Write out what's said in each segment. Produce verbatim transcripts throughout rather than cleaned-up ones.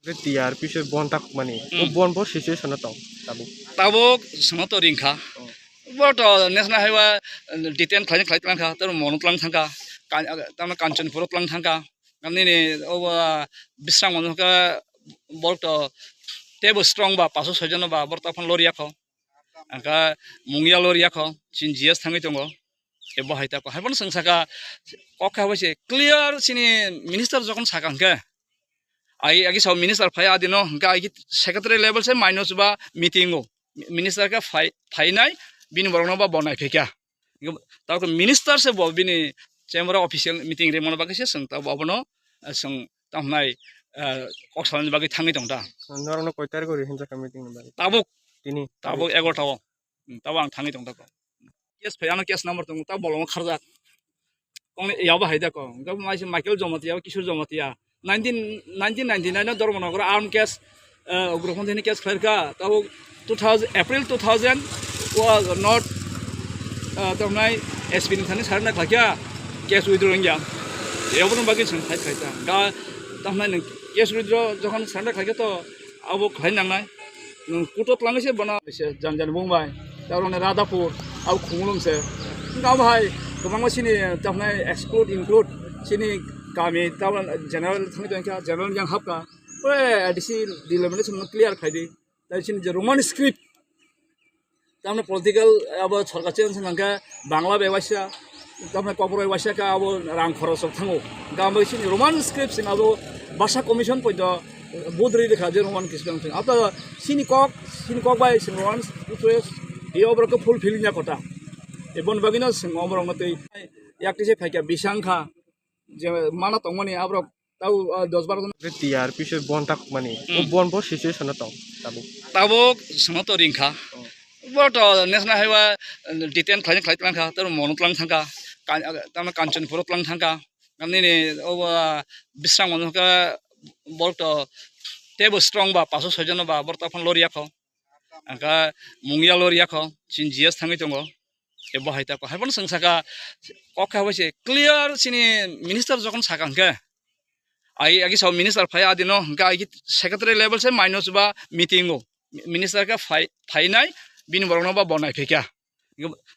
T R P se bon tak mani. O Hmm. Bon bo situation o tong tabuk. Tabuk sano to ringkha. Oh. Bo to national highway detain khlai khlai tlang kha, tor mono tlang thangkha. Kan-, tamo Kanchanpur tlang thangkha. Nini o bisrang mono ka bol to tebo strong ba paso sojono ba bor ta phan lori yakho. Angka mungya lori yakho, chin G S thangwi tongo. Ebo hai ta ko. Hai bono swng saka kok kha bai se clear sini minister jokon saka hwnkhe. Ai, agi sao minister phai adino, hingke agi secretary level se minus ba meeting o. Minister ke phai, phainai, bini borokno ba bonai phikya. Tao minister se bo bini chamber o official meeting rimani bagwi se chwng tao abono, eh, chwng tamo hwnai, eh, kok salani bagwi thangwi tong ta. Norokno koi tarik o ri hinjak kha meeting ni bagwi? Tabuk, Tini? Tabuk egarota o. Hmm, tabo ang thangwi tong tako. Case phai, ano case number tongo, tabo bolongo kharjak. Kongni yabo hai da ko. Hingke mai se Michael Jamatia, Kishore Jamatia. Nineteen, nineteen ninety-nine no Dharmanagar arm case, eh, ugroponthi ni case khlairkha. Tabo two thousand, April two thousand, o not, eh, tamnai S P ni thani surrender khlaikha. Case withdraw wngya. Yabo no bagwi chwng fight khlaita. Ga tamnai nwng case withdraw jokhon surrender khlaikha to abo khlai nangnai. Nwng kuto tlangwi se bono se jan jan bung bai. Tei oro ni Radhapur, abo Khumulwng se. Wngkha abo hai kwbangma sini tamnai exclude include sini kami tamo general thangwi tongkha, general yang hapkha. Ore A D C delimitation no clear khai di. Tei sini je Roman script tamni political abo sorkar change wngkha Bangla bai waisa, tamni kokborok bai waisa kha abo rang khorok sok thango. Gam bai sini Roman script sini abo basa commission poito budri rikha je Roman script wngkha. Abo sini kok, sini kok bai sini Roman script e oborok fulfilling ya kota. Ebon bagino sing oborok tei yak tise phaikha bisang kha. Je mana tongmani aborok tau, ah, dos baro jon. T R P se bon tak mani. O Hmm. Bon bo situation o tong tabuk. Tabuk sano to ringkha. Oh. Bo to national highway detain khlai khlai tlang kha, tor mono tlang thangkha. Kan-, tamo Kanchanpur tlang thangkha. Nini o, ah, bisrang mono ka bol to tebo strong ba paso sojono ba bor ta phan lori yakho. Angka mungya lori yakho, chin G S thangwi tongo. Ebo hai ta ko. Hai bono swng saka kok kha bai se clear sini minister jokon saka hwnkhe. Ai, agi sao minister phai adino, hingke agi secretary level se minus ba meeting o. Minister ke phai, phainai, bini borokno ba bonai phikya.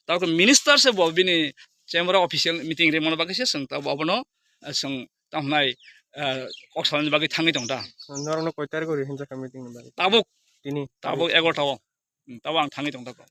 Tao minister se bo bini chamber o official meeting rimani bagwi se chwng tao abono, eh, chwng tamo hwnai, eh, kok salani bagwi thangwi tong ta. Norokno koi tarik o ri hinjak kha meeting ni bagwi? Tabuk, Tini? Tabuk egarota o. Hmm, tabo ang thangwi tong tako.